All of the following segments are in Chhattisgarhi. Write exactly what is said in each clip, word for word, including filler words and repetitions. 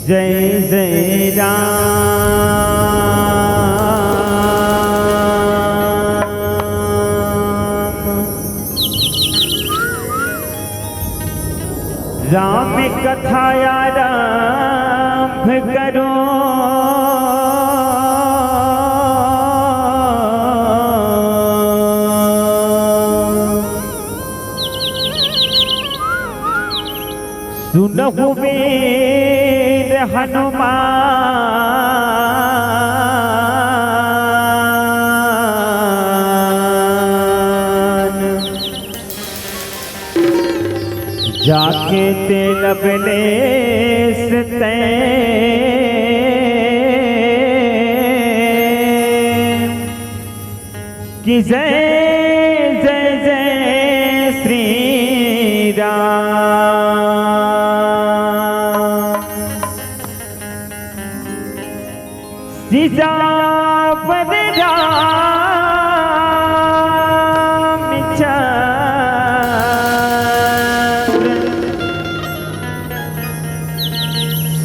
जय जय राम। राम कथा आरंभ करो। सुनहु वीर हनुमान, जाके ते लवलेश तैं। कि जय जय जय श्री राम। सिजावर रामचंद्र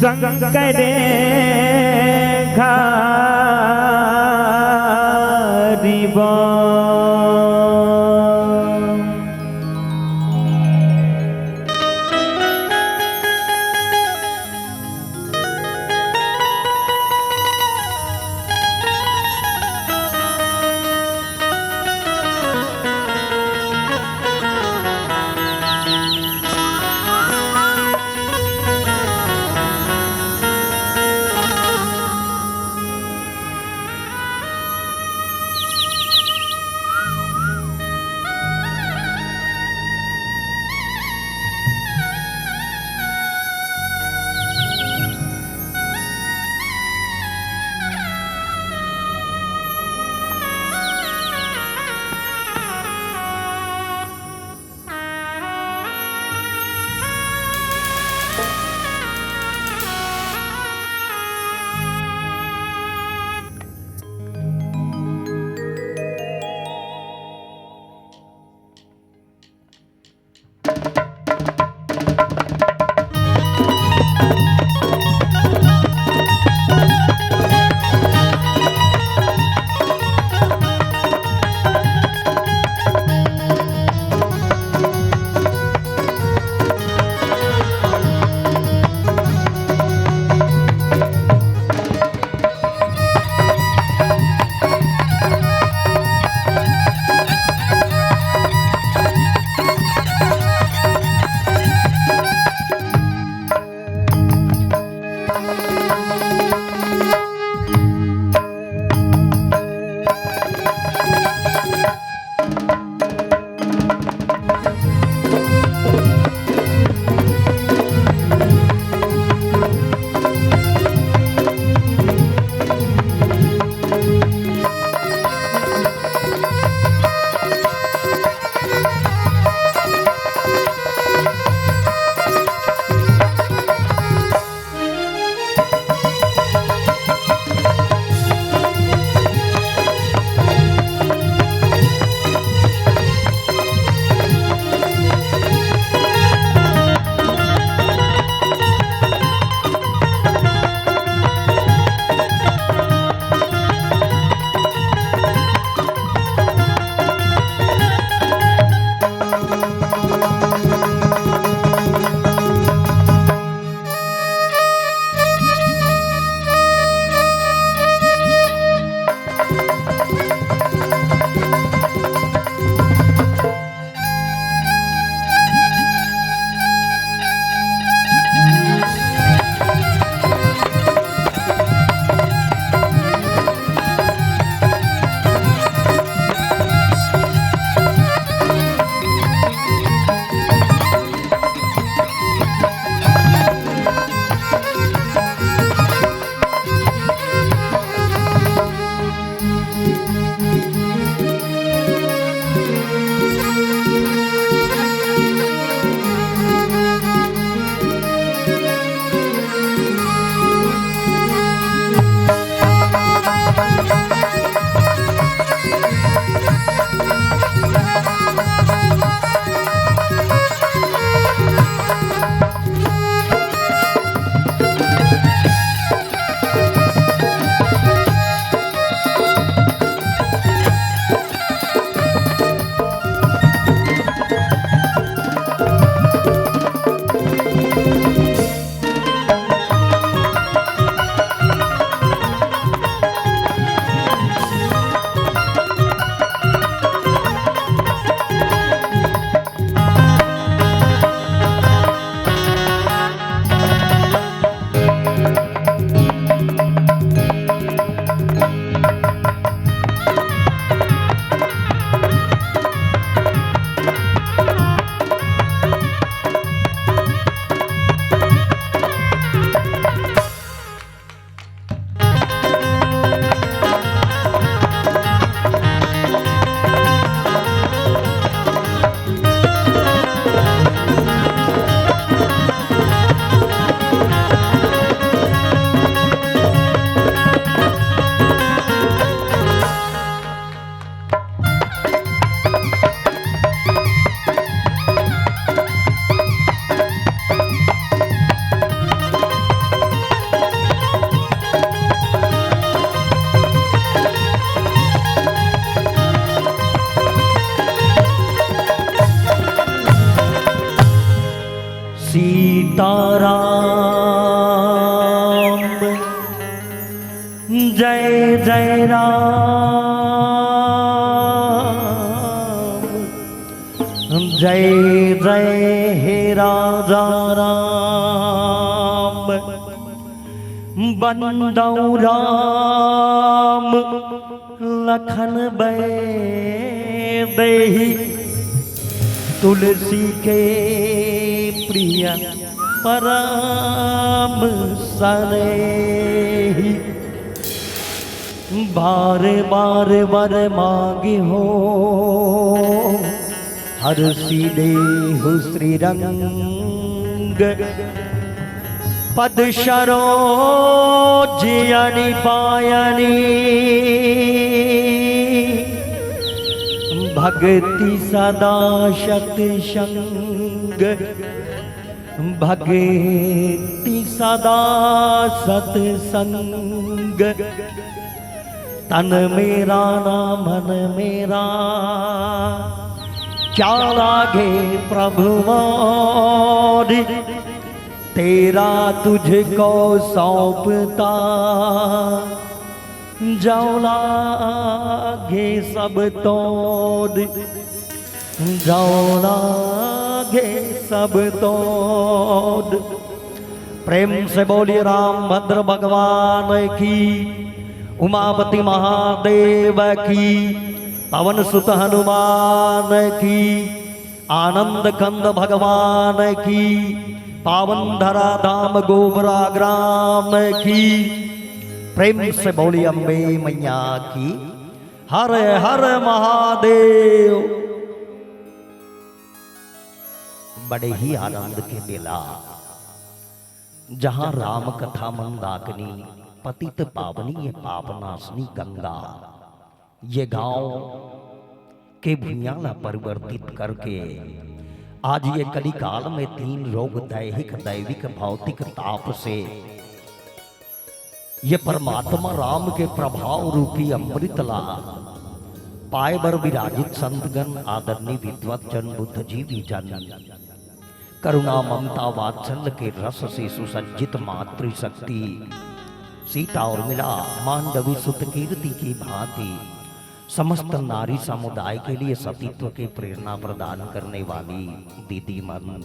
संग करे घरी बन। सीताराम, जय जय राम, जय जय हे राजा राम। बंदौ राम लखन बैदेही, तुलसी के प्रिय परम सनेही। बार बार वर मांगे हो, हरषि देहु श्रीरंग। पद सरोज अनि पायनी, भगति सदा सतसंग। भगति सदा सतसंग। तन मेरा ना मन मेरा, क्या लागे प्रभु मोर, तेरा तुझको सौंपता। जौ लागे सब तोर, जौ लागे सब तोर। प्रेम से बोलिए रामभद्र भगवान की, उमापति महादेव की, पवन सुत हनुमान की, आनंद कंद भगवान की, पावन धरा धाम गोबरा ग्राम की। प्रेम से बोलिए अम्बे मैया की। हर हर महादेव। बड़े ही आनंद के बेला, जहां राम कथा मंदाकिनी, पतित पावनी ये पाप नाशनी गंगा, ये गांव के भुइयां ला परिवर्तित करके आज ये कलिकाल में तीन रोग, दैहिक, दैविक, भौतिक ताप से ये परमात्मा राम के प्रभाव रूपी अमृत ला पाए बर विराजित संतगण, आदरणीय विद्वत जन, बुद्धिजीवी जन, करुणा ममता वात्सल्य के रस से सुसज्जित मातृशक्ति सीता उर्मिला मांडवी सुत कीर्ति की भांति समस्त नारी समुदाय के लिए सतीत्व की प्रेरणा प्रदान करने वाली दीदी मन,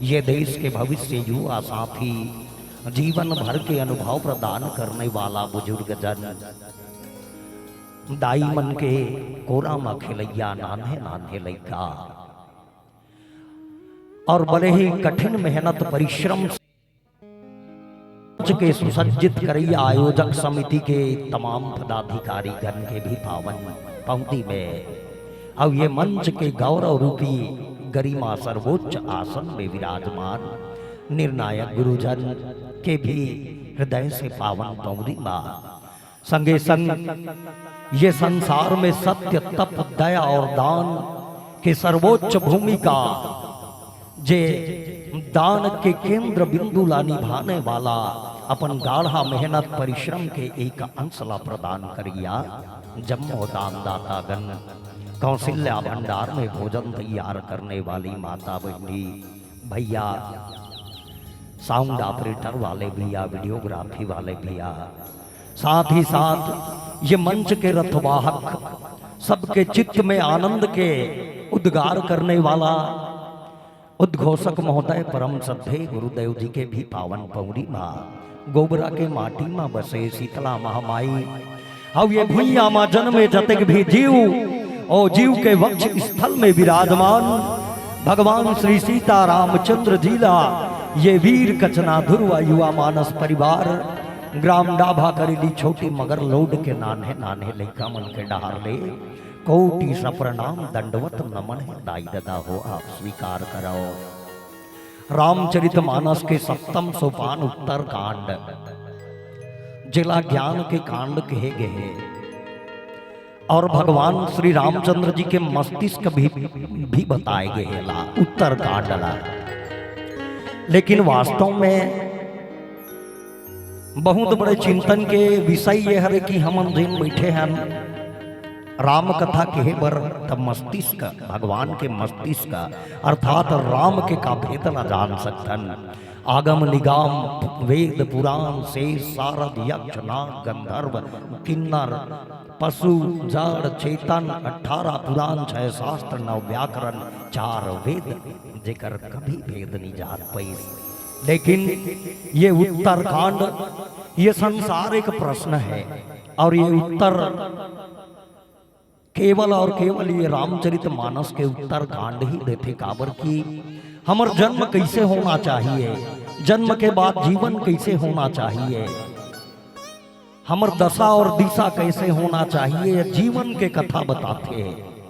ये देश के भविष्य युवा साथी, जीवन भर के अनुभव प्रदान करने वाला बुजुर्ग जन, दाई मन के कोरा म खेलैया नान्हे नान्हे लइका, और बड़े ही कठिन मेहनत परिश्रम से मंच के सुसज्जित करैया आयोजक समिति के तमाम पदाधिकारी गण के भी पावन पंक्ति में अब ये मंच के गौरव रूपी गरिमा सर्वोच्च आसन में विराजमान निर्णायक गुरुजन के भी हृदय से पावन पौरी मा संगे संग ये संसार में सत्य, तप, दया और दान के सर्वोच्च भूमिका, जे दान के केंद्र बिंदु ला निभाने वाला अपन गाढ़ा मेहनत परिश्रम के एक अंश ला प्रदान करिया जम्मो दानदाता गण, कौशल्या भंडार में भोजन तैयार करने वाली माता बहनी, भैया, साउंड ऑपरेटर वाले भैया, वीडियोग्राफी वाले भैया, साथ ही साथ ये मंच के रथवाहक, सबके चित्त में आनंद के उद्गार करने वाला उद्घोषक महोदय, परम श्रद्धेय गुरुदेव जी के भी पावन पौरी मा, गोबरा के माटी मा बसे शीतला महामाई, अउ ये भुइयां मा जनमे जतेक भी जीव, ओ जीव के वक्ष स्थल में विराजमान भगवान श्री सीता रामचंद्र जी ला ये वीर कचना धुरवा युवा मानस परिवार ग्राम डाभा करेली छोटी मगर लोड के नान्हे नान्हे लइका मन के डहार ले कोटि सप्रणाम दंडवत नमन हे दाई ददा हो, आप स्वीकार करव। रामचरित मानस के सप्तम सोपान उत्तर कांड, जेला ज्ञान के कांड कहे गए हे, और भगवान श्री रामचंद्र जी के मस्तिष्क भी, भी बताए गए हे ला उत्तर कांड ला। लेकिन वास्तव में बहुत बड़े चिंतन के विषय ये हरे कि हमन जेन बैठे हन, राम कथा कहे बर त मस्तिष्क, भगवान के मस्तिष्क अर्थात राम के का भेद ला जान सकथन। आगम निगम, वेद पुराण, शेष सारद, यक्ष नाग गंधर्व किन्नर, पशु जड़ चेतन, अठारह पुराण, छह शास्त्र, नौ व्याकरण, चार वेद, जेकर कभी भेद नहीं जान पाइस। लेकिन ये उत्तरकांड, ये संसार एक प्रश्न है, और ये उत्तर केवल और केवल ये रामचरित मानस के उत्तरकांड ही देथे। काबर कि हमर जन्म कैसे होना चाहिए, जन्म के बाद जीवन कैसे होना चाहिए, हमर दशा और दिशा कैसे होना चाहिए, ये जीवन के कथा बताथे,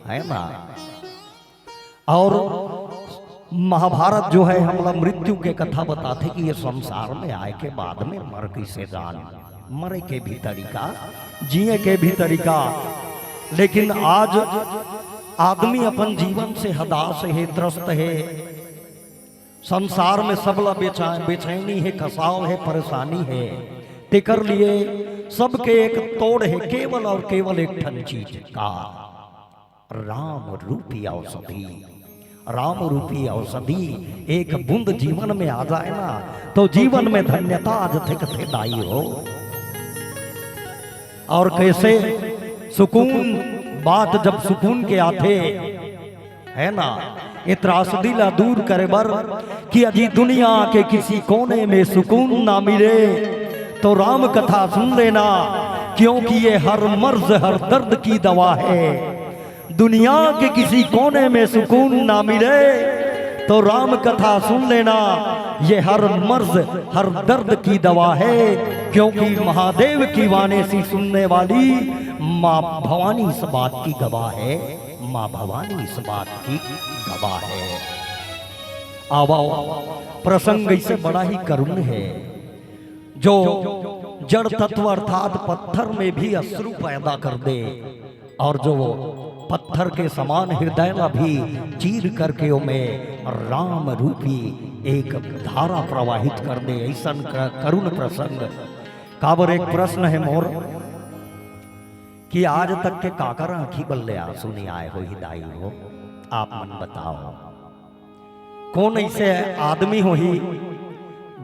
है ना। और महाभारत जो है, हमला मृत्यु के कथा बताथे कि ये संसार में आए के बाद में मर कैसे जान, मरे के भी तरीका, जिए के भी तरीका। लेकिन आज आदमी अपन जीवन से हताश हे, त्रस्त हे, संसार में सबला बेचा-, बेचैनी हे, कसाव हे, परेशानी हे। तेकर लिए सबके एक तोड़ हे, केवल और केवल एक ठन चीज का, राम रूपी औषधि। राम रूपी औषधि एक बूंद जीवन में आ जाए ना, तो जीवन में धन्यता आ जथे कथे दाई हो। और कैसे सुकून, बात जब सुकून के आथे, है ना, ये त्रासदी ला दूर करे बर कि अजी दुनिया के किसी कोने में सुकून ना मिले, तो राम कथा सुन लेना, क्योंकि ये हर मर्ज, हर दर्द की दवा है। दुनिया के किसी कोने में सुकून ना मिले, तो राम कथा सुन लेना, ये हर मर्ज, हर दर्द की दवा है, क्योंकि महादेव की वाणी सी सुनने वाली माँ भवानी इस बात की गवाह है, माँ भवानी इस बात की गवाह है। आवो, प्रसंग इसे बड़ा ही करुण है, जो जड़ तत्व अर्थात पत्थर में भी अश्रु पैदा कर दे, और जो वो पत्थर के समान हृदय ला भी चीर करके ओमे राम रूपी एक धारा प्रवाहित कर दे, ऐसन क-, करुण प्रसंग। काबर एक प्रश्न है मोर कि आज तक के काकर आंखी बल्ले आंसू नहीं आए होही दाई हो, आप मन बताओ। कौन ऐसे आदमी होही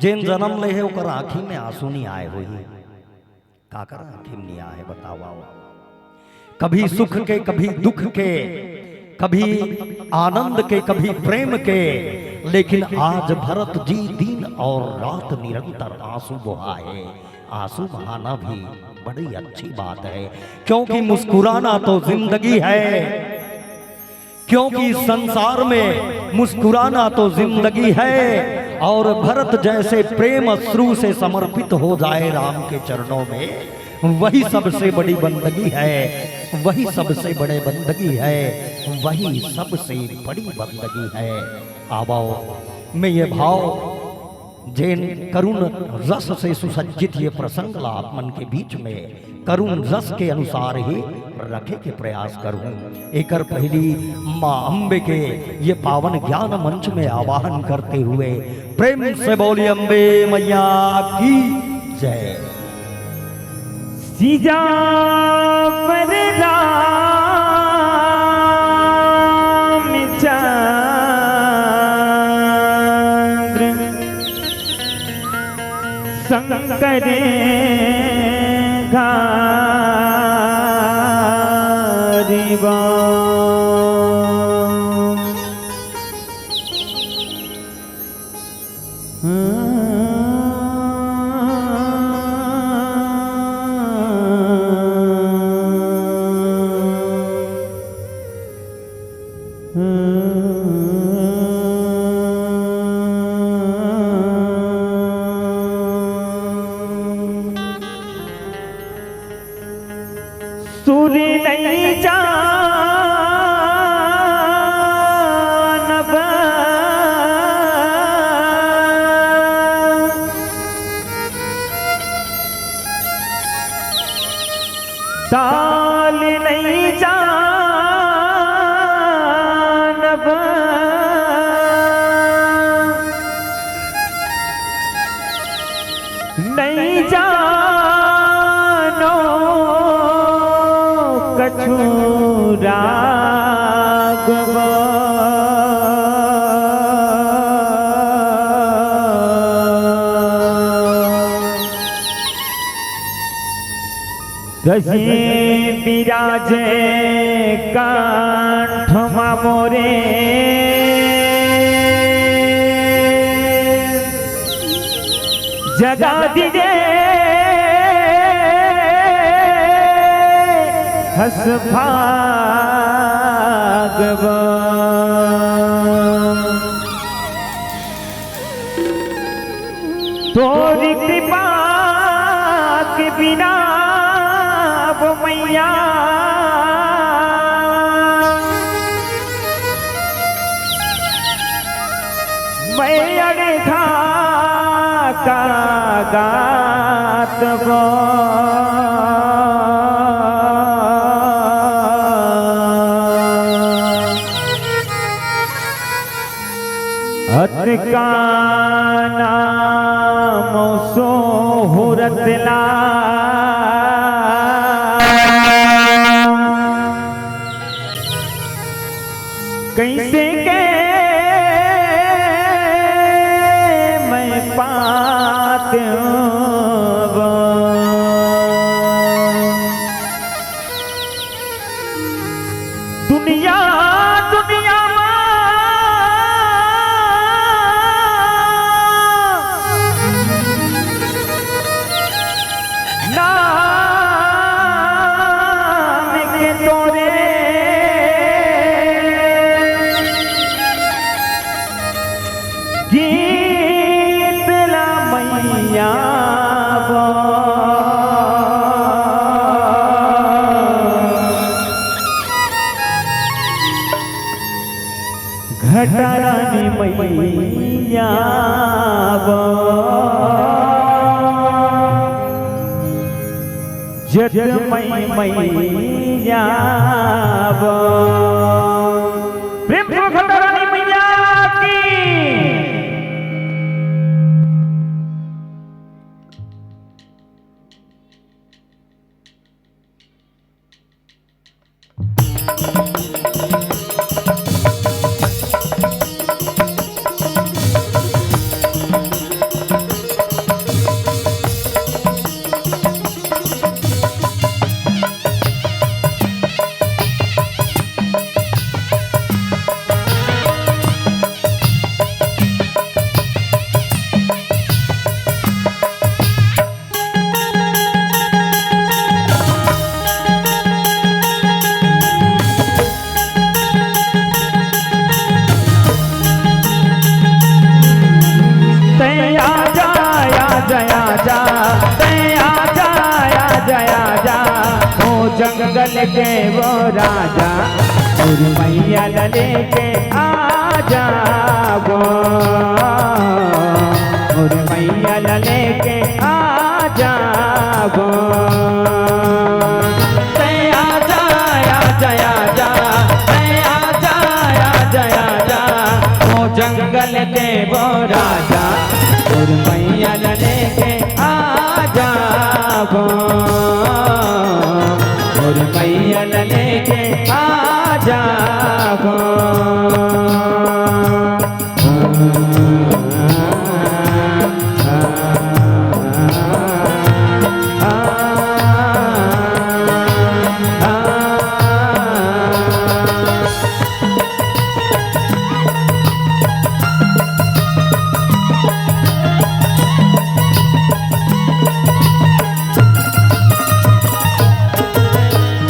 जेन जन्म ले हे ओकर आंखी में आंसू नहीं आए होही? काकर आंखी में नहीं आए बताओ। कभी सुख के, कभी दुख के, कभी आनंद के, कभी प्रेम के, लेकिन आज भरत जी दिन और रात निरंतर आंसू बहाए। आंसू बहाना भी बड़ी अच्छी बात है, क्योंकि मुस्कुराना तो जिंदगी है, क्योंकि संसार में मुस्कुराना तो जिंदगी है, और भरत जैसे प्रेम अश्रु से समर्पित हो जाए राम के चरणों में, वही सबसे बड़ी बंदगी है, वही सबसे बड़े बंदगी है, वही सबसे बड़ी बंदगी है। आवो, मैं ये भाव जेन करुण रस से सुसज्जित ये प्रसंग ला आप मन के बीच में करुण रस के अनुसार ही रखे के प्रयास करूं। एकर पहली माँ अम्बे के ये पावन ज्ञान मंच में आवाहन करते हुए प्रेम से बोली अम्बे मैया की जय। सिजावर रामचंद्र संग करे घारी बाम। सुर नहीं जानब, ताल नहीं जानब, नहीं जानो कछु राघव। तसे विराजे कंठ मा मोरे, जगा दीजे हस भागव। तोरी कृपा के बिना वो मैया, मैं अड़धा का गात वो। अतका नाम सोहरत ला, कइसे के मैं पात हूँ। दुनिया, दुनिया मा नाम के तोरे गीत ला मैया वो। घटा रानी मैया वो। जग मई मैया वो। प्रेम से घटा रानी मैया की। तैं आजा, आजा, आजा, तैं आजा, आजा, आजा, ओ जंगल के वो राजा, मोर मैया ला लेके आजा वो, मोर मैया ला लेके आजा वो। तैं आजा, आजा, आजा, तैं आजा, आजा, आजा, ओ जंगल के वो राजा, मोर मैया ला लेके आजा वो, मोर मैया ला लेके आजा वो।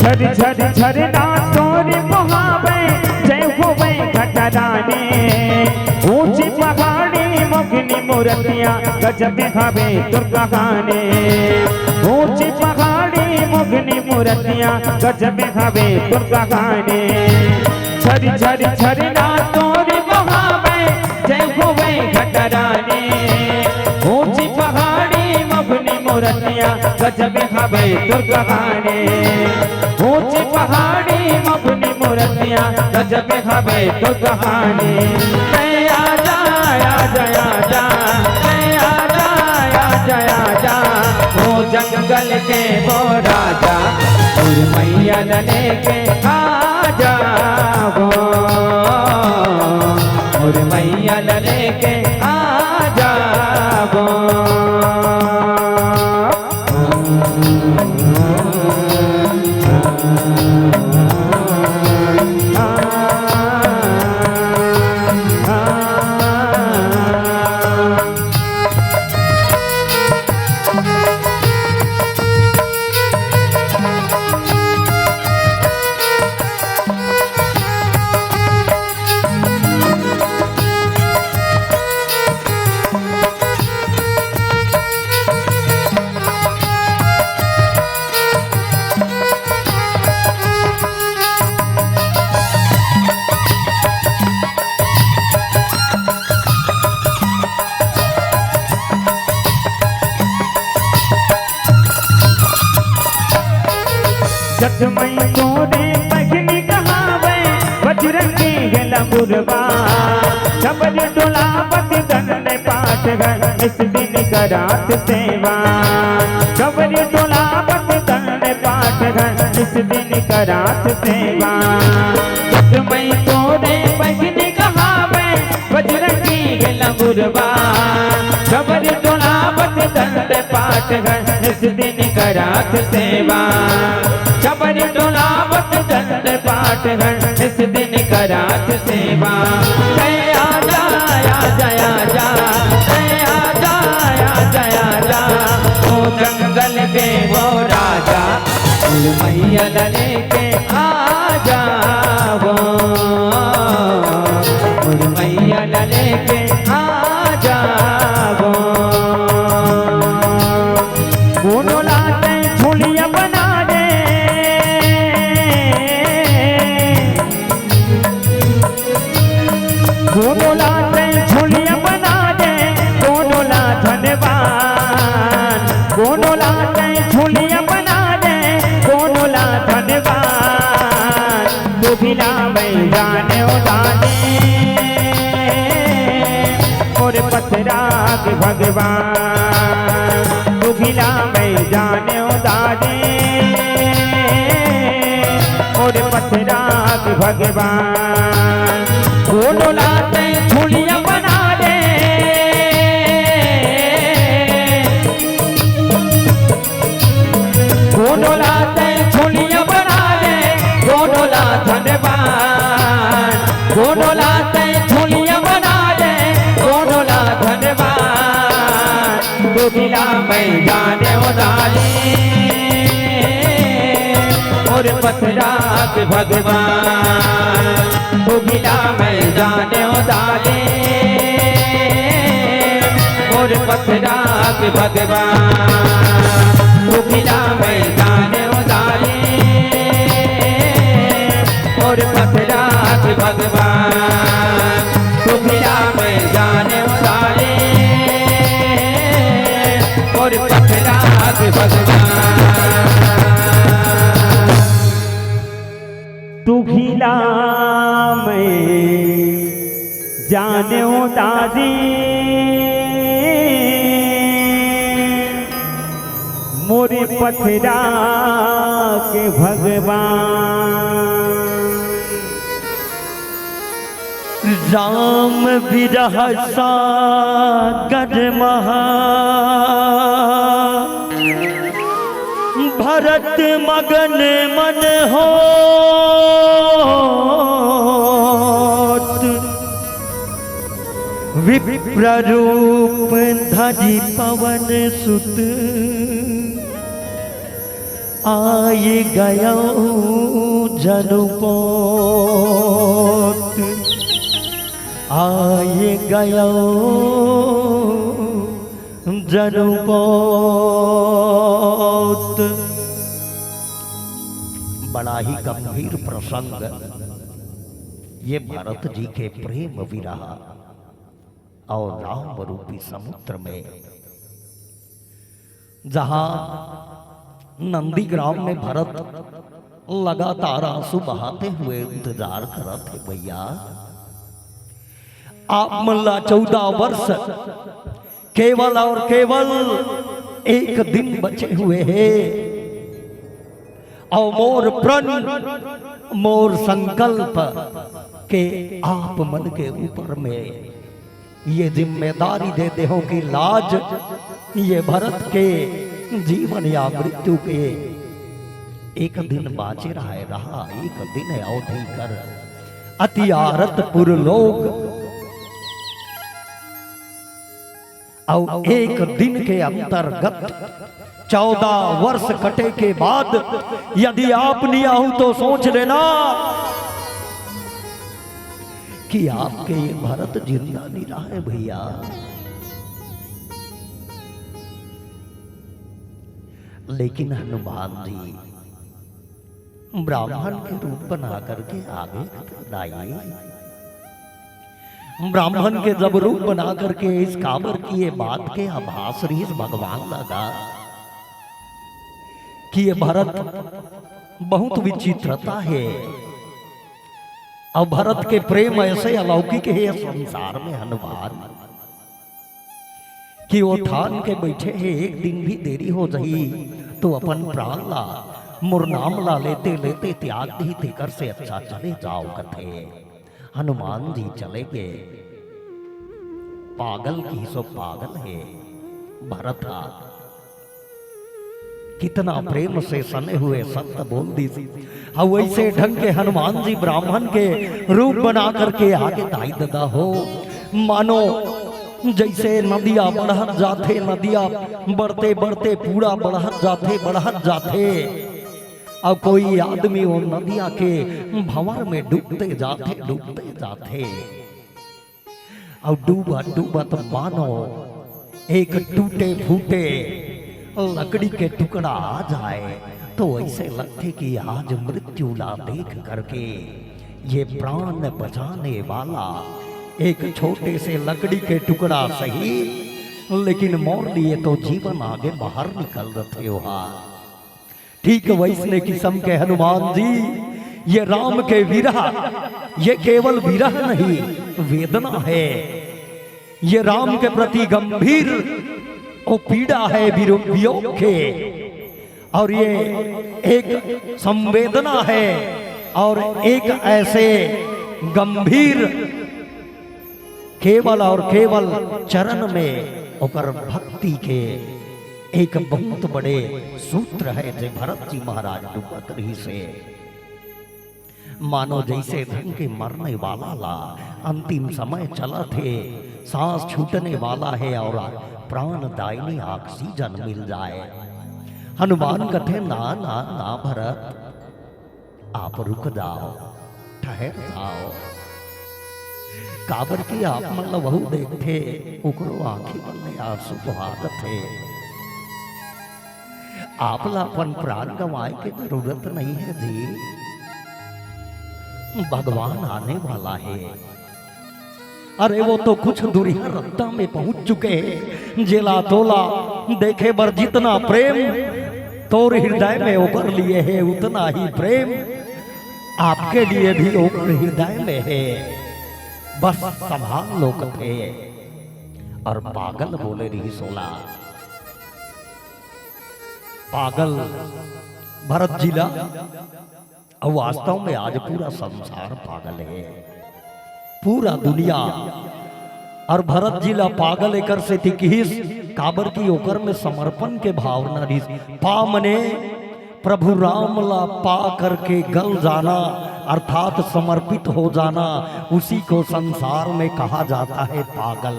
झर झर झरना तोर बहावे, जय होवे घटा रानी। ऊंची पहाड़ी मोहनी मूरतिया, गजब हवे तोर कहानी। ऊंची पहाड़ी मोहनी मूरतिया, गजब हवे तोर कहानी। झर झर झरना तोर बहावे, जय होवे घटा रानी। ऊंची पहाड़ी मोहनी मूरतिया, गजब हवे तोर कहानी। ऊंची पहाड़ी मोहनी मूरतिया, गजब हवे तोर कहानी। तैं आजा, आजा, आजा, तैं आजा, आजा, आजा, ओ जंगल के वो राजा, मोर मैया ला लेके आ मैं तोरे बहिनी कहावे, बजरंगी गला मुरवा, छबर टोला बत दंड पाठ है, इस दिन करात सेवा। छबर टोला बत दंड पाठ है, इस दिन करात सेवा। मैं तोरे बहिनी कहावे, बजरंगी गला मुरवा, छबर टोला बत दंड पाठ है, इस दिन करात सेवा। छबर टोला बत दंड पाठ है, इस दिन करात सेवा। जय आजा, आजा, आजा, जय आजा, आजा, आजा, ओ जंगल के वो राजा, मैया लेके आ जाओ, मोर मैया ला लेके आ जाओ। कोनो लाते झोलिया बना दे, कोनो लाते झोलिया बना दे, कोनो ला धनवान, कोनो लाते झोलिया बना दे, कोनो ला धनवान। दुखिला मैं जाने ओ दानी, मोर पथरा के भगवान। दुखिला मैं जाने ओ दानी, मोर पथरा के भगवान। कोनो लाते झोलिया बना दे, कोनो लाते झोलिया बना दे, कोनो ला धनवान, कोनो लाते झोलिया बना दे, कोनो ला धनवान। दुखिला मैं जाने ओ दानी, मोर पथरा के भगवान। दुखिला मैं जाने ओ दानी, मोर पथरा के भगवान। दुखिला मैं जाने ओ दानी, मोर पथरा के भगवान। दुखिला मैं जाने ओ दानी, मोर पथरा के भगवान। दुखिला मैं जाने ओ दादी, मोरे पथरा के भगवान। राम विरह सागर महा, भरत मगन मन होत। विप्र रूप धरि पवन सुत, आय गयो जनु पोत। आय गयो जनु पोत। बड़ा ही गंभीर प्रसंग, ये भरत जी के प्रेम विरह और राम रूपी समुद्र में, जहां नंदीग्राम में भरत लगातार आंसू बहाते हुए इंतजार करत हे, भैया, आप मन ला चौदह वर्ष केवल और केवल एक दिन बचे हुए हे, और मोर प्रण, मोर संकल्प के आप मन के ऊपर में ये जिम्मेदारी दे देहूं कि लाज ये भरत के जीवन या मृत्यु के एक दिन बाचे रहे रहा, एक दिन अवधि कर अति आरतपुर लोग। अउ एक दिन के अंतर्गत चौदह वर्ष कटे के बाद यदि आप नहीं आहू तो सोच लेना कि आपके ये भरत जिंदा नहीं रहे भैया। लेकिन हनुमान जी ब्राह्मण के रूप बना करके आगे दाई, ब्राह्मण के जब रूप बना करके इस काबर की ये बात के आभास रहिस भगवान लगा कि ये भरत बहुत विचित्रता हे। अउ भरत के प्रेम ऐसे अलौकिक हे संसार में हनुमान, कि वो ठान के बइठे हे, एक दिन भी देरी हो जाही तो अपन प्राण ला, मोर नाम ला लेते लेते त्याग दिही, तेकर से अच्छा चले जाव कथे। हनुमान जी चले गे। पागल कहिस ओ पागल हे भरत हा। कितना प्रेम से सने हुए सत्य बोल दिस। अउ वइसे ढंग के हनुमान जी ब्राह्मण के रूप बना करके आगे दाई ददा हो, मानो जइसे नदिया बढ़त जाथे, नदिया बढ़ते बढ़ते पूरा बढ़त जाथे, बढ़त जाथे, अउ कोई आदमी वो नदिया के भंवर में डूबते जाथे, डूबते जाथे। अउ डूबत डूबत मानो एक टूटे फूटे लकड़ी के टुकड़ा आ जाए, तो ऐसे लगथे कि आज मृत्यु ला देख करके ये प्राण बचाने वाला एक छोटे से लकड़ी के टुकड़ा सही, लेकिन मोर लिए तो जीवन आगे बाहर निकल रथे ओहा। ठीक वैसने किसम के हनुमान जी, ये राम के विरह, ये केवल विरह नहीं, वेदना है। ये राम के प्रति गंभीर वो पीड़ा है विरो-, वियोग के। और ये एक संवेदना है और एक ऐसे गंभीर केवल और केवल चरण में ओकर भक्ति के एक बहुत बड़े सूत्र है, जे भरत जी महाराज डूबत रहिस हे। मानो जैसे ढंग के मरने वाला ला अंतिम समय चलत हे, सांस छूटने वाला है और प्राणदायिनी ऑक्सीजन मिल जाए। हनुमान कथे, "ना, ना, ना भरत, आप रुक जाव, ठहर जाव।" काबर कि आप मन ल वहू देखथे, ओकरो आँखी मन ले आंसू बोहा जथे। आप ला अपन प्राण गंवाए के जरूरत नहीं है जी, भगवान आने वाला है। अरे वो तो कुछ दूरिहा रद्दा में पहुंच चुके हैं, जेला तोला देखे बर जितना प्रेम तोर हृदय में ओकर लिए है, उतना ही प्रेम आपके लिए भी ओकर हृदय में है। बस संभाल लो कथे। और पागल बोले रहिस ओला, पागल भरत जी ला। अउ वास्तव में आज पूरा संसार पागल हे, पूरा दुनिया। और भरत जी ला पागल एकर सेती किहिस, काबर कि ओकर में समर्पण के भावना रिहिस। पा मने प्रभु राम ला पा करके गल जाना, अर्थात समर्पित हो जाना, उसी को संसार में कहा जाता है पागल।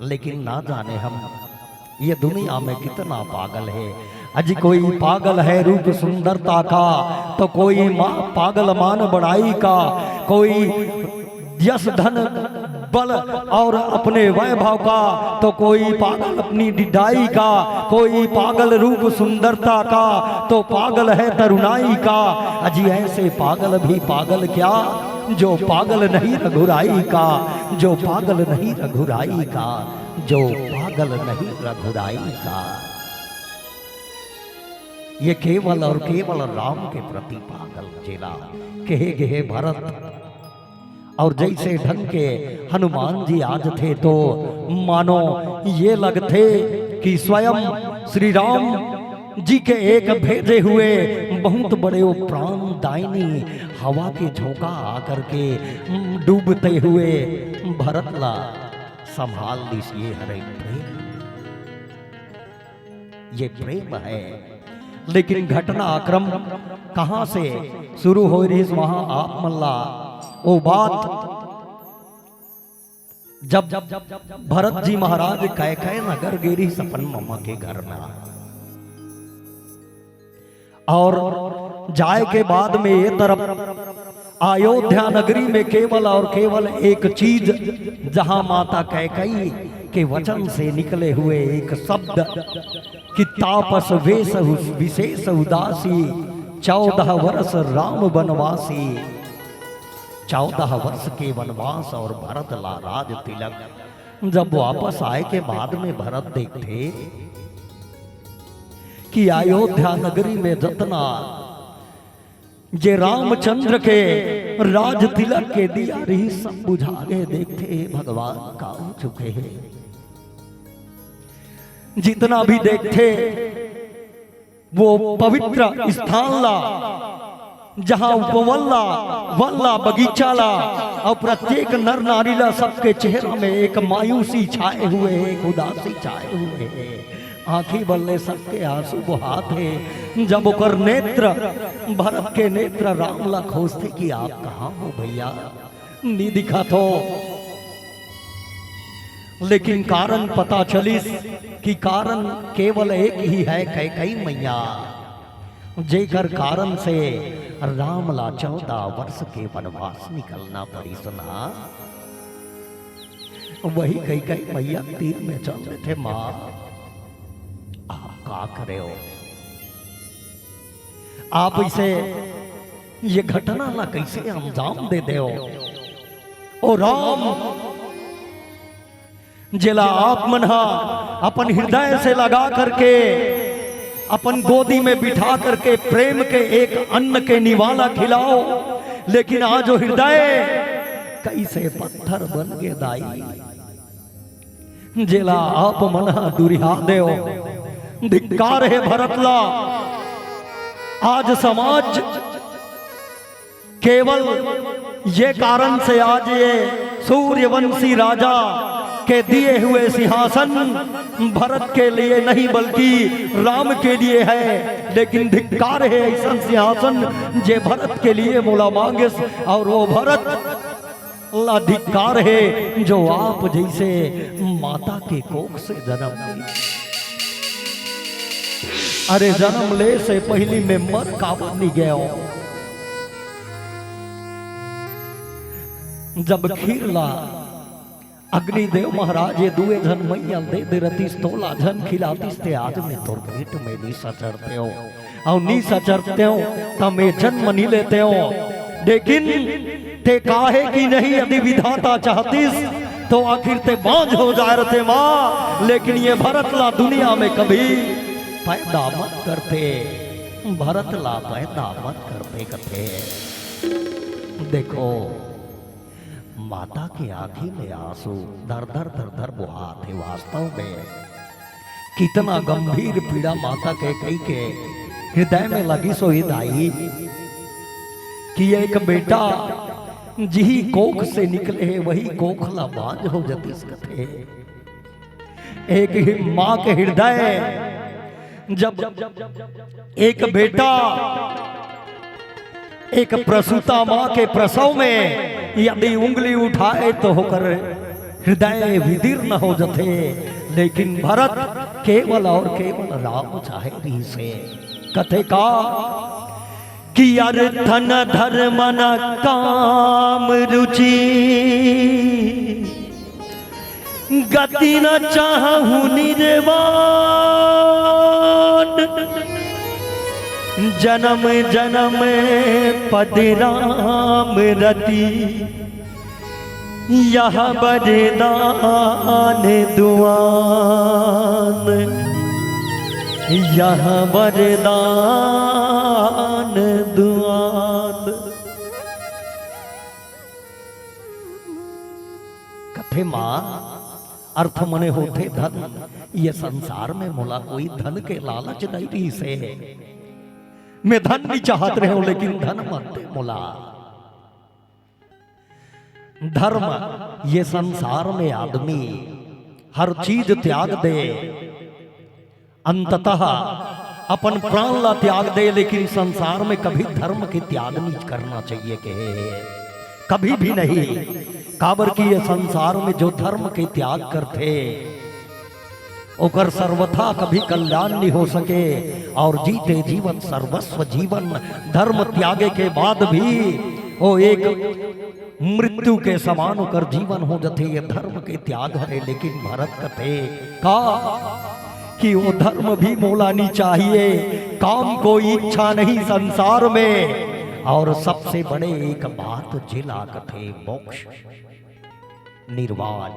लेकिन ना जाने हम, ये दुनिया में कितना पागल है। अजी कोई पागल है रूप सुंदरता का, तो कोई मा-, पागल मान बड़ाई का, कोई यश धन बल और अपने वैभव का, तो कोई पागल अपनी डिडाई का, कोई पागल रूप सुंदरता का, तो पागल है तरुणाई का। अजी ऐसे पागल भी पागल क्या, जो पागल नहीं रघुराई का, जो पागल नहीं रघुराई का, जो पागल नहीं रघुराई का। ये केवल और केवल राम के प्रति पागल जेला कहे गे हे भरत। और जैसे ढंग के हनुमान जी आ जथे तो मानो ये लगथे कि स्वयं श्री राम जी के एक भेजे हुए बहुत बड़े वो प्राणदायिनी हवा के झोंका आकर के डूबते हुए भरत ला संभाल लिस। ये हरे प्रेम, ये प्रेम है। लेकिन घटनाक्रम कहाँ से शुरू हो रहिस, वहां आप मन ला वो बात, जब भरत जी महाराज कैकय नगर गे रहिस अपन ममा के घर में, और जाए के बाद में ये तरफ अयोध्या नगरी में केवल और केवल एक चीज, जहां माता कैकई के वचन से निकले हुए एक शब्द कि तापस वेश विशेष उदासी, चौदह वर्ष राम वनवासी। चौदह वर्ष के वनवास और भरत ला राज तिलक। जब वापस आए के बाद में भरत देखथे कि अयोध्या नगरी में जतना जे रामचंद्र के राज तिलक के दिया रहिस, सब बुझा गे। देखथे भगवान का हो चुके हे। जितना भी देखथे वो पवित्र स्थान ला, जहाँ उपवन ला, वन ला, बगीचा ला, अउ प्रत्येक नर नारी ला, सबके चेहरा में एक मायूसी छाए हुए हे, एक उदासी छाए हुए हे। आँखी बल्ले सबके आंसू बोहात हे। जब ओकर नेत्र, भरत के नेत्र राम ला खोजथे कि आप कहाँ हो भैया, नी दिखत हो। लेकिन कारण पता चलिस कि कारण केवल एक ही है, कैकई मैया, जेकर कारण से राम ला चौदह वर्ष के वनवास निकलना पड़िस ना। वही कैकई मैया तीर में चल देथे, माँ, आप का करे हो? आप इसे, ये घटना ला कैसे अंजाम दे दे हो? ओ राम, जेला आप मन हा अपन हृदय से लगा करके, अपन गोदी में बिठा करके प्रेम के एक अन्न के निवाला खिलाओ, लेकिन आज वो हृदय कैसे पत्थर बन गे दाई, जेला आप मन हा दुरिहा देव। धिक्कार हे भरत ला। आज समाज केवल ये कारण से आज ये सूर्यवंशी राजा के दिए हुए सिंहासन भरत के लिए नहीं बल्कि राम के लिए है, लेकिन धिक्कार हे ऐसन सिंहासन जे भरत के लिए मोला मांगिस, और वो भरत ला धिक्कार हे जो आप जैसे माता के कोख से जन्म ले। अरे जन्म ले से पहिली में मर काबर नी गयो? जब खीर ला अग्निदेव महाराज ये दुए झन मइया दे दे रतिस, तोला झन खिलातिस, ते आज में तोर पेट में नी सचरते हो, अउ नी सचरते हो, त में जन्म नी लेते हो। लेकिन ते काहे कि नहीं, यदि विधाता चाहतिस, तो आखिर ते बांझ हो जाए रहते माँ। लेकिन ये भरत ला दुनिया में कभी पैदा मत करते, भरत ला पैदा मत करते कथे। देखो, माता के आँखी में आंसू धर धर धर धर बोहात हे। वास्तव में कितना गंभीर पीड़ा माता कैकई के हृदय में लगिस होही दाई, कि एक बेटा जिही कोख से निकले हे, वही कोख ला बांझ हो जतिस कथे। एक ही माँ के हृदय, जब एक बेटा एक प्रसूता माँ के प्रसव में यदि उंगली उठाए तो ओकर हृदय विदीर्ण हो जथे, लेकिन भरत केवल और केवल राम चाहे रहिसे। कथे का कि अर्थ न धर्म न काम रुचि, गति न चाहहु निर्वाण, जन्म जन्म पद राम रति, यह वरदान दुआन, यह वरदान दुआन। कथे माँ, अर्थ मने होथे धन। ये संसार में मोला कोई धन के लालच नहीं रहिसे। मैं धन नहीं चाहत रहे हूं, लेकिन धन मत दे मोला। धर्म, ये संसार में आदमी हर चीज त्याग दे, अंततः अपन प्राण ला त्याग दे, लेकिन संसार में कभी धर्म के त्याग नहीं करना चाहिए कहे हे। कभी भी नहीं। काबर कि ये संसार में जो धर्म के त्याग करथे, ओकर सर्वथा कभी कल्याण नहीं हो सके। और जीते जीवन सर्वस्व जीवन धर्म त्यागे के बाद भी वो एक मृत्यु के समान ओकर जीवन हो जथे, ये धर्म के त्याग हरे। लेकिन भरत कथे का कि वो धर्म भी मोला नहीं चाहिए, काम कोई इच्छा नहीं संसार में। और सबसे बड़े एक बात जिला कथे मोक्ष निर्वाण।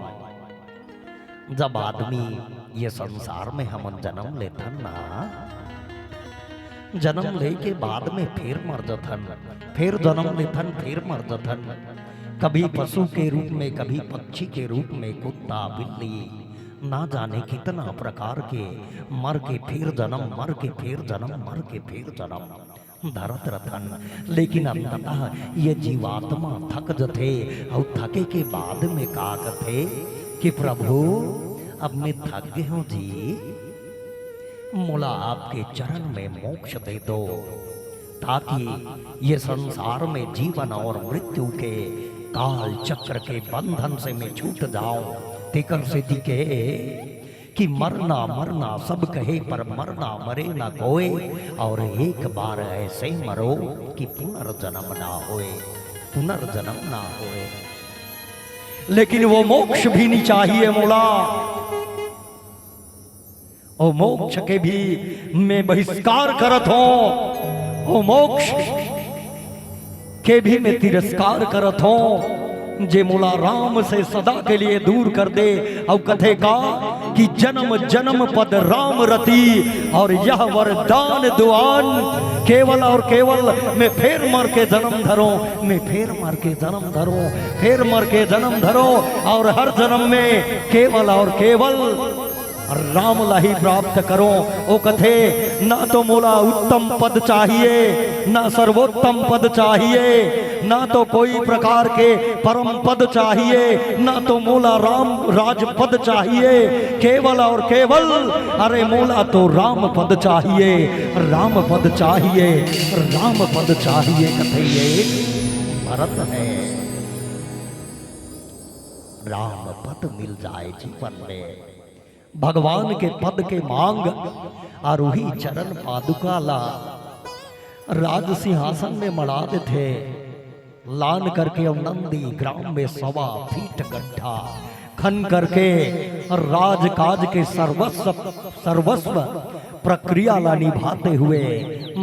जब आदमी ये संसार में हमन जन्म लेथन ना, जन्म लेके बाद में फेर मर जथन, फेर जन्म लेथन, फेर मर जथन। कभी पशु के रूप में, कभी पक्षी के रूप में, कुत्ता, बिल्ली, ना जाने कितना प्रकार के मर के फेर जन्म, मर के फेर जन्म, मर के फेर जन्म धरत रथन। लेकिन अंततः ये जीवात्मा थक जथे, अउ थके के बाद में का कथे कि प्रभु, अब मैं थक गे हूँ जी, मोला आपके चरण में मोक्ष दे दो, ताकि ये संसार में जीवन और मृत्यु के काल चक्र के बंधन से मैं छूट जाऊं। तेकर सेती कहे कि मरना मरना सब कहे, पर मरना मरे ना कोय, और एक बार ऐसे मरो कि पुनर्जन्म ना होए, पुनर्जन्म ना होए। लेकिन वो मोक्ष भी नहीं चाहिए मोला। ओ मोक्ष के भी मैं बहिष्कार करत हों, ओ मोक्ष के भी मैं तिरस्कार करत हों, जे मोला राम से सदा के लिए दूर कर दे। अउ कथे का कि जन्म जन्म पद राम रति, और यह वरदान दुआन, केवल और केवल मैं फेर मर के जन्म धरों, मैं फेर मर के जन्म धरों, फेर मर के जन्म धरों, और हर जन्म में केवल और केवल राम ला ही प्राप्त करों। ओ कथे, ना तो मोला उत्तम पद चाहिए, ना सर्वोत्तम पद चाहिए, ना तो कोई प्रकार के परम पद चाहिए, ना तो मोला राम राज पद चाहिए, केवल और केवल, अरे मोला तो राम पद चाहिए, राम पद चाहिए, राम पद चाहिए। कथे ये भरत है, राम पद मिल जाए जीवन में, भगवान के पद के मांग, अउ उही चरण पादुका ला राज सिंहासन में मड़ा देथे। लान करके अउ नंदी ग्राम में सवा फीट गड्ढा खन करके राजकाज के सर्वस्व, सर्वस्व प्रक्रिया ला निभाते हुए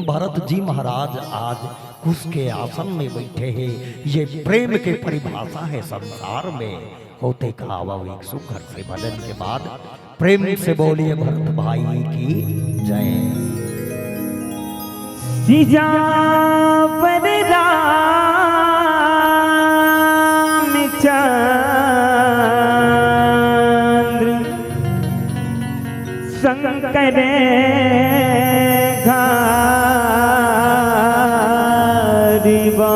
भरत जी महाराज आज कुश के आसन में बैठे हे। ये प्रेम के परिभाषा है संसार में। होते का आवव एक सुघर से भजन के बाद प्रेम से बोलिए भरत भाई की जय। सियावर रामचंद्र संग करे घारी बा।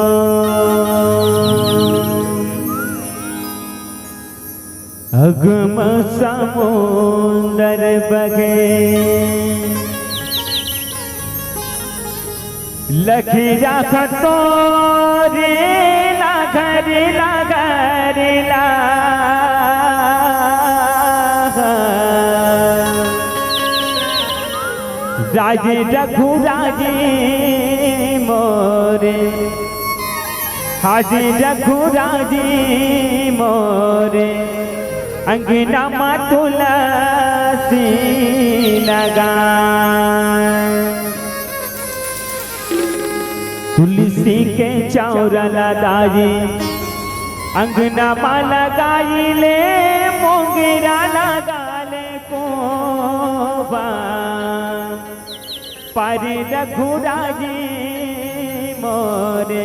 अगम समुंदर बगे, लखिया खतोरे ला घरी ला घरी ला। राजी रघु राजी मोरे, हाजी रघु राजी मोरे, अंगना मा तुलसी लगाए। तुलसी के चौरा ला दाई, अंगना मा लगाई ले, मोंगरा लगा ले कोबा। पारी रघुराजी मोरे,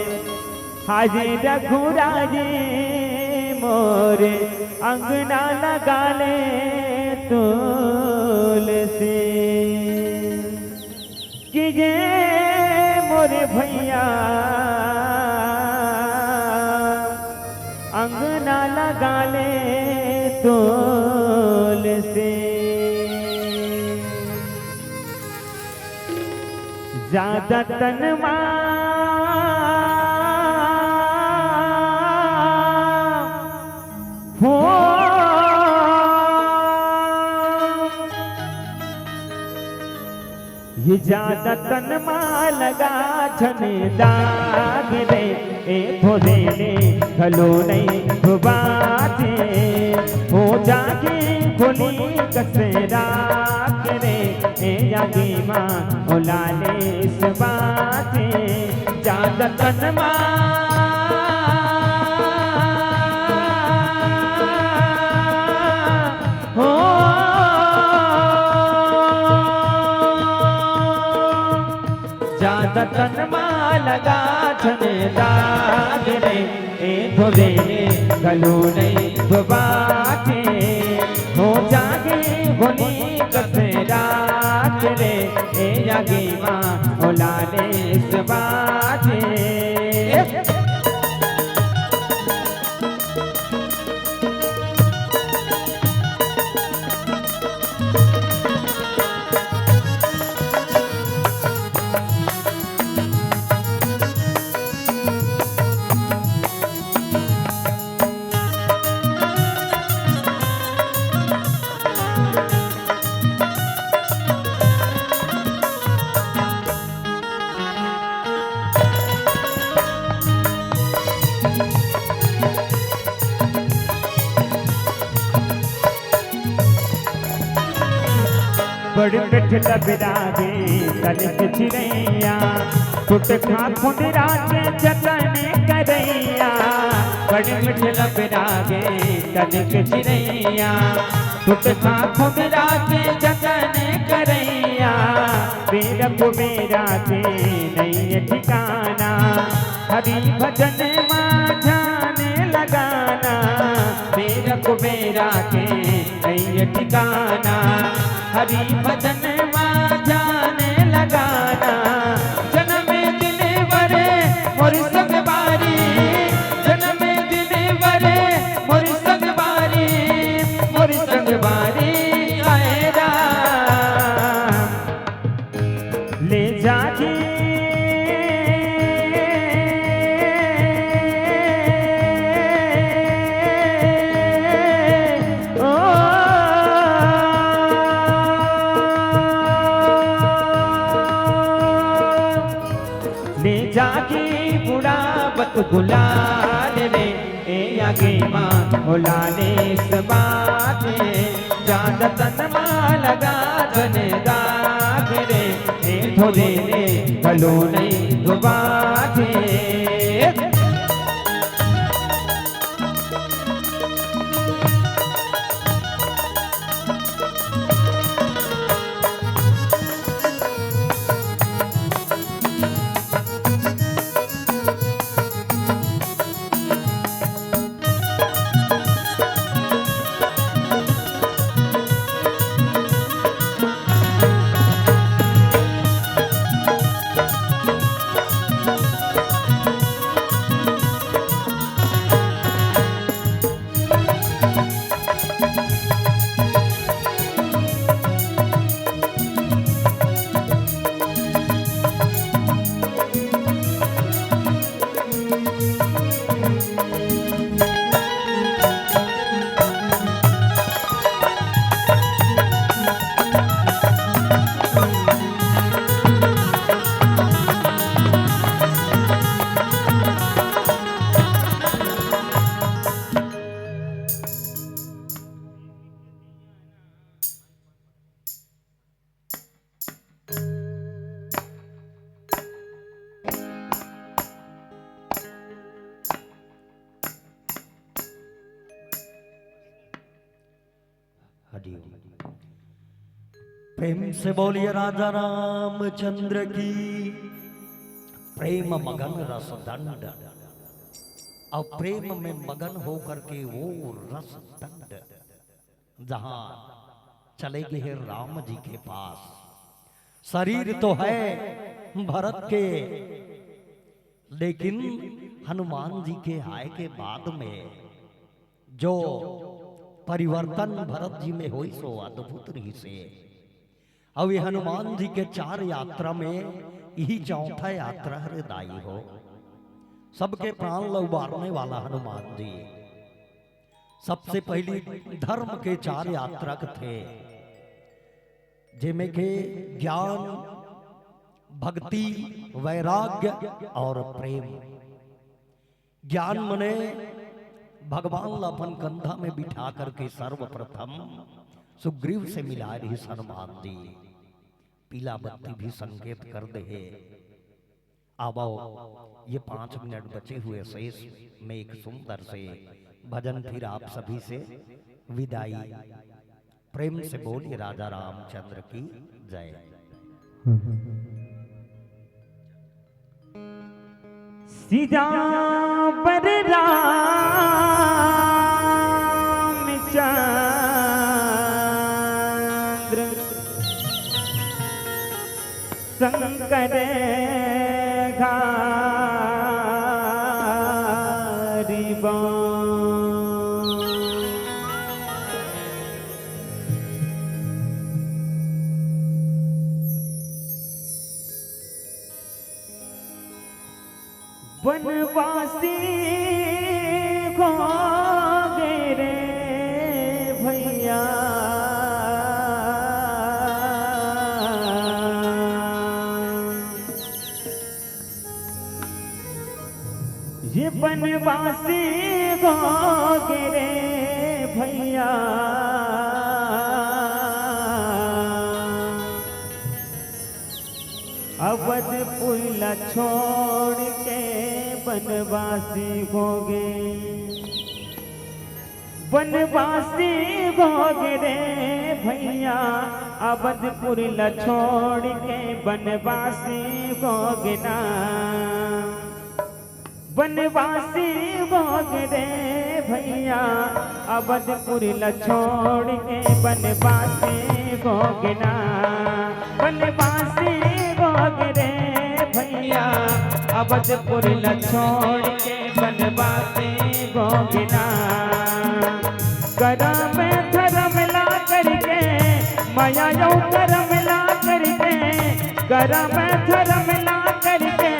हाजी रघुराजी मोरे, अंगना लगा ले तुलसी। कि ये मोरे भैया, अंगना लगा ले तुलसी। ज्यादा तन मा हो, ये ज्यादा तन मा लगा झन दाग रे, ए भोले ने घलो नहीं बाजे। हो जाके खोली कसरा करे, ए यागी माँ ओलाले सबाते। ज्यादा तन मा हो, तन मा लगा झन दाग रे, ए धोरे घलो नइ धोवाथे। हो जागे होनी कस रात रे, ए आगी मा ओला लेस बाजे। बड़ मिठ लबरागे तनिक चिरैया, टुटखा खुंदरा के जतन करैया। बड़ मिठ लबरागे तनिक चिरैया, टुटखा खुंदरा के जतन करैया। बेरा कुबेरा के नइ ठिकाना, हरि भजन मा ध्यान लगाना। बेरा कुबेरा के नइ ठिकाना, हरि भजन मा ध्यान लगाना। जनम दिन बर मोर संगवारी, जनम दिन बर मोर संगवारी, मोर संगवारी आए राम। ले जाके ओ, ले जाके बुढ़ावत गुलाल रे, ए आगी मा ओला लेस बाजे। जादा तन मा लगा झन दाग रे, ए धोरे घलो नइ धोवाथे। हरिओम। प्रेम से बोलिए राजा रामचंद्र की। प्रेम मगन रस दंड, और प्रेम में मगन होकर के वो रस दंड, जहां चले गए हैं राम जी के पास। शरीर तो है भरत के, लेकिन हनुमान जी के आए के बाद में जो परिवर्तन भरत जी में होइस, सो अद्भुत रहिस हे। अउ ये हनुमान जी के चार यात्रा में यही चौथा यात्रा हरे दाई हो। सबके प्राण ल उबारने वाला हनुमान जी सबसे पहली धर्म के चार यात्रक थे, जेमे के ज्ञान, भक्ति, वैराग्य और प्रेम। ज्ञान मने भगवान ला अपन कंधा में बिठा करके सर्वप्रथम सुग्रीव से मिला रहिस हनुमान जी। पीला बत्ती भी संकेत कर दे हे। आवो, ये पाँच मिनट बचे हुए शेष में एक सुंदर से भजन फिर आप सभी से विदाई। प्रेम से बोलिए राजा रामचंद्र की जय। सियावर रामचंद्र शंकर घारी बा। बनवासी हो गे रे भैया, ये बनवासी हो गे रे भैया। अवधपुर ला छोड़ के बनवासी हो गे, बनवासी हो गे रे भैया। अवधपुर ला छोड़ के बनवासी हो गे ना, बनवासी हो गे रे भैया। अवधपुर ला छोड़ के बनवासी हो गे ना, बनवासी हो गे रे भैया। अवधपुर ला छोड़ के बनवासी हो गे ना। करम धरम ला करके, मया अउ करम ला करके, करम धरम ला करके,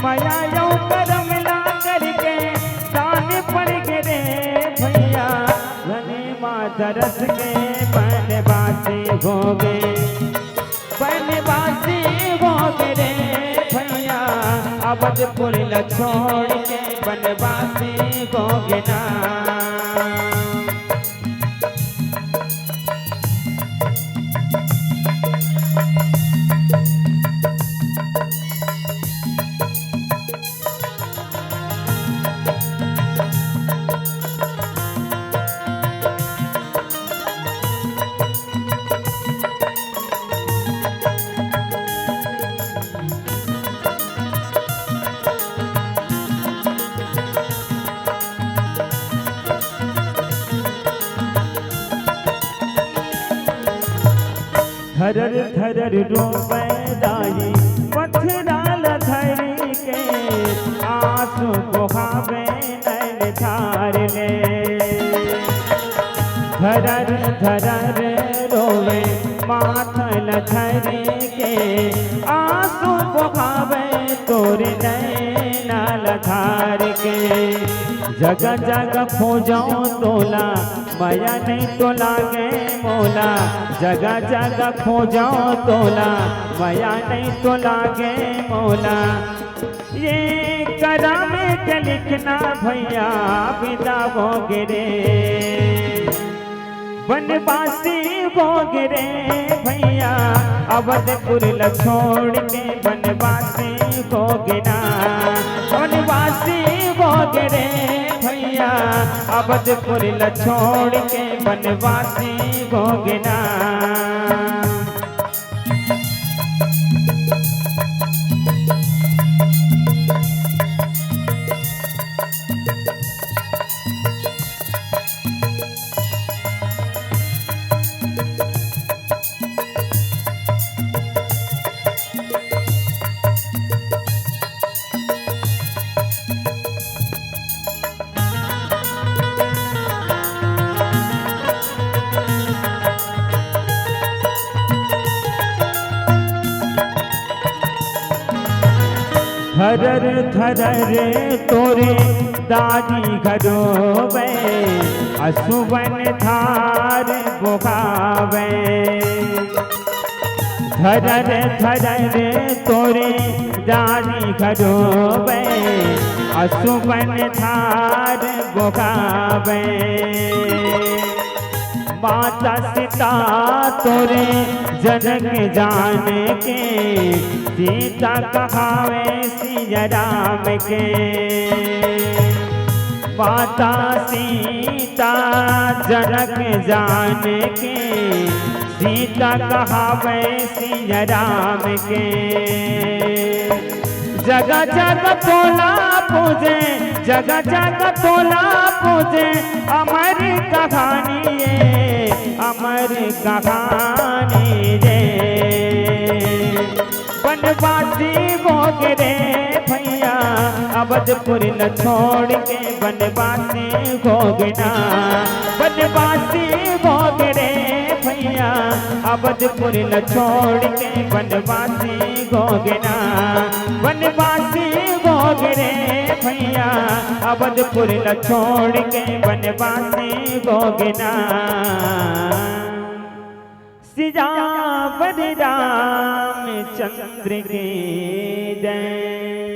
मया अउ करम ला करके, दान पड़ गे रे भैया। धनी माँ दरस के बनवासी हो गे, बनवासी हो गे रे भैया। अवधपुर ला छोड़ के बनवासी हो गे ना। थरर थरर रोवै दाई पथरा ल धरि के, आंसू बोहावै नैन धार ले। थरर थरर रोवै माथ ल धरि के, आंसू बोहावै तोर नैना ल धार के। जगह जगह खोजौं तोला, मया नइ तो लागे मोला। जगह जगह खोजौं तोला, मया नइ तो लागे मोला। ये करम के लिखना भैया, बिदा हो गे रे। बनवासी हो गे रे भैया, अवधपुर ल छोड़ के बनवासी हो गे ना। बनवासी हो गे रे भैया, अवधपुर ल छोड़ के बनवासी हो गे ना। थरर थरर तोरे दारी घरो बै, असुवन धार बोहावै। थरर थरर तोरे दारी घरो बै, असुवन धार बोहावै। माता सीता तोरे जनक जानकी, सीता कहावै सिया राम के। माता सीता जनक जानकी, सीता कहावै सिया राम के। जगह जगह तोला पूजे, जगह जगह तोला पूजे, अमर कहानी ये, अमर कहानी ये। बनवासी हो गे रे भैया, अवधपुर ल छोड़ के बनवासी हो गे ना। बनवासी हो गे रे भैया, अवधपुर ल छोड़ के बनवासी हो गे ना। बनवासी हो गे रे भैया, अवधपुर ल छोड़ के बनवासी हो गे ना। सियावर रामचंद्र की जय।